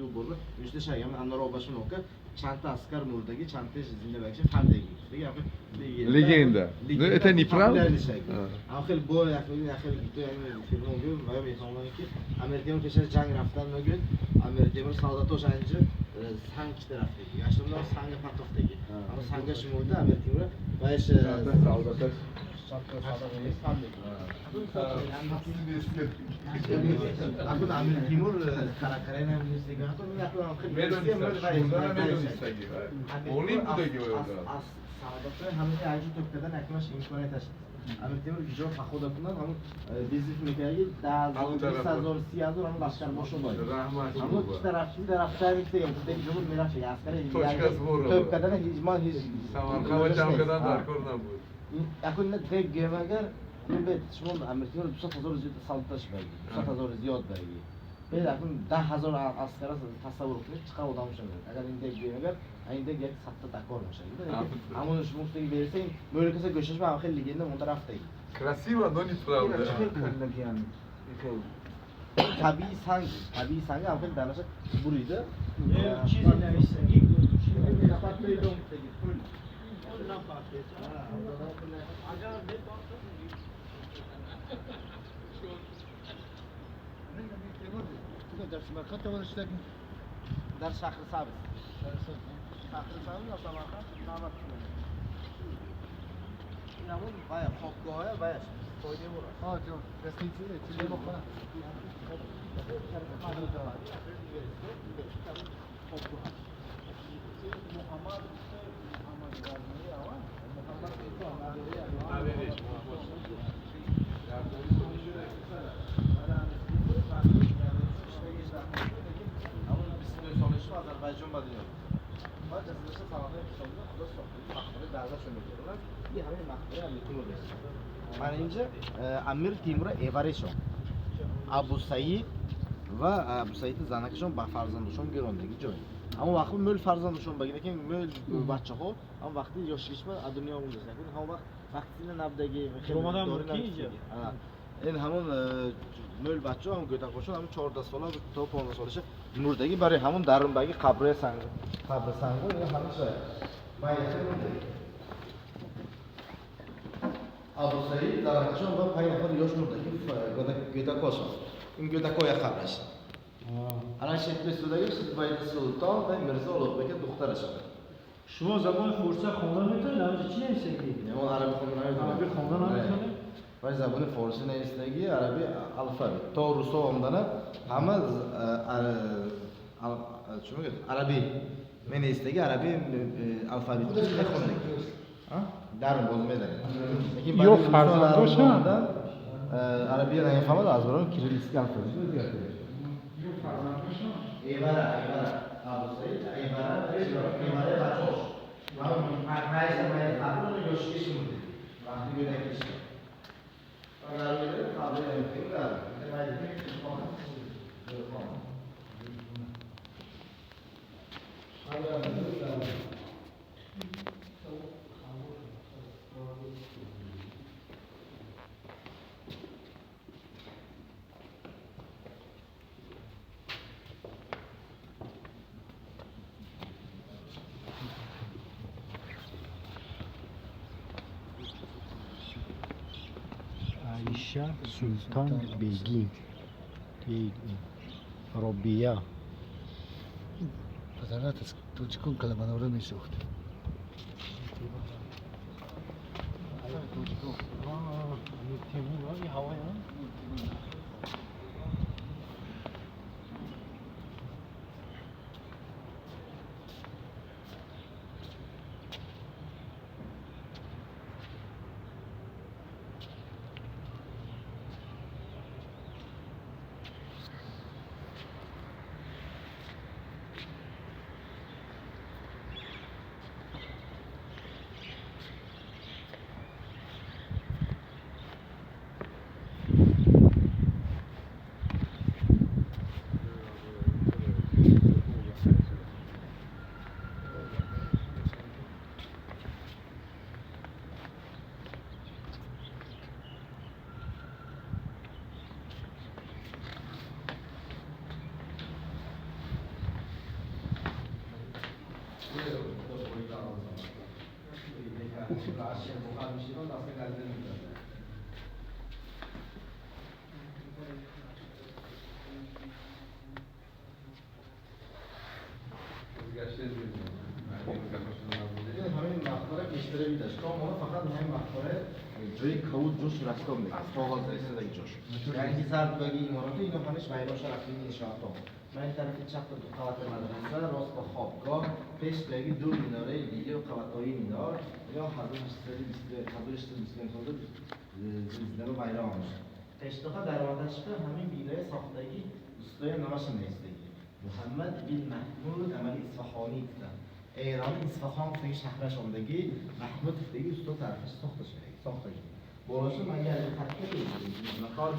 Ду бор мишта шагам анор обашун ока чанд та аскар мурдаги, чанд та зинда баги фаҳмидаги. Легенда. Ну, это неправда? Ам хеле бо як хеле гито филм гӯ ва мефаҳмам ки Амир Темур пеш аз ҷанг рафтан мегӯяд, Амир Темур солдатош анҷа санг кишта рафтаги. Гаштамда санга партофтаги. Аммо сангаш мурда Амир Темур вайш Солдатош. Акун Амир Тимур каракарай намедонистаги. Ҳатто Медонистаги. Олим будаги. Аз солдатои ҳамаи аҷу тӯб кардан якмаш имконияташ. Амир Темур ҷо похода кунад, ҳамун визит мекардаги 10 000, 20 000, 30 000 ҳамун лашкарбошо бояд. Ҳамун ки тараф ин тараф мекардем, ҷумҳур мерафт, аскари тӯб кардан ҳеҷ ма ҳеҷ Самарқанд ҷамъ кардан дар кор набуд. Акун дег гӯем агар бед шумо Амир Темур 200 000 зиёд солдаташ баги, 200 000 зиёд баги. Бед акун 10 000 аскара тасаввур кунед, чӣ қадар одам мешавад. Агар ин дег гӯем агар, ин дег як садта дакор мешавад. Ҳамон шумо гуфтаги берса, ин мӯликаса гӯшаш ба хеле легенда монда рафтаги. Красиво, но неправда. Табиӣ санг, табиӣ санг ҳам хеле дараша бурида. Чизи нависагӣ. Пул. Агар Дар Самарқанд таваллуд шудагӣ? Дар шаҳри Сабз. Шаҳри Сабз ё Самарқанд 90 километр. Ин ҳамон вая хобгоҳҳоя ваяш фоидаи мур аст. Ҳа, ҷон, гостиница, чизи мохона. Муҳаммад Муҳаммад Ғазнавӣ аввал. Набереш. Ҳамон 29 солашро Озарбойҷон ба дунё баъд ҷасадашро Самарқанд ҳисобида худо сохта мақбараи давлатшо мекарданд. Ин ҳамаи мақбараи Амир Тимур аст. Ман инҷа Амир Тимура эваришон Абу Саид ва Абу Саиди занакашон ба фарзандашон гирондаги ҷой. Ҳамон вақт мӯл фарзандашон баги, лекин мӯл бачаҳо ҳамон вақти ёшгишба аз дунё омадааст. Ҳамон вақт ваксина набудаги. Омадан мумкин инҷа? Ин ҳамон мӯл бачаҳо ҳамон гӯдакошон ҳамон 14 сола то 15 солаша мурдаги, барои ҳамон дарунбаги қабрҳои санг, қабри сангу ин ҳамаша майяша мурдаги. Абу Саид занакашон ва панҷ нафар ёш мурдаги гӯдакошон. Ин гӯдакоя қабраш. Ана шетбесудаги Шитбайди Султон ва Мирзо Улуғбека духтарашон. Шумо забони форсия хонда метавонед? Ҳамҷа чӣ нависагӣ? Не, он арабӣ хонда наметавонад. Арабӣ хонда наметавонед? Вай забони форсӣ нависдаги, арабӣ алфавит. То русо омадана ҳама чӣ мегӯяд? Арабӣ менависдаги, арабӣ алфавит мехондаги. Дарун боз медарем. Лекин Ё фарзандошам? Арабия намефаҳмад, аз барои кириллический алфавит o'zgartiradi. Эвара, эвара. Абу Саид, эвара, эвара бачош. Майса майса қабр ёшгиш мурд. Вақти гӯдакиш. Дар қабри Амир Темур дар. Аиша Султан Бегим. Бегим. Робия. Падарат аз тоҷикон каламанора месохт. Тоҷикон. Амир Темур, ин ҳавоя? همین مقبره بیشتره بیداشت تا ما فقط همین مقبره جای کود جوش رستم میکرد تا حاضر ایستادگی جوش یعنی زرد بگی امارات اینا همش ویران شد رفتیم انشاءات من این طرف چپ دو قوت مدرسه راست با خوابگاه پیش بگی دو میناره دیگه و قوتهای مینار یا 1821 سالda زلزله ویران شد. پیشتاqa darvozashda همین بینای ساختگی ustoyi nomashini nestagi Muhammad bin Mahmud Amali Isfahoniy degan Eron Isfahon degan shahrashondagi Mahmud degan usta tarafi soxta soxtagan. Bo'lishi menga xatga nima kor.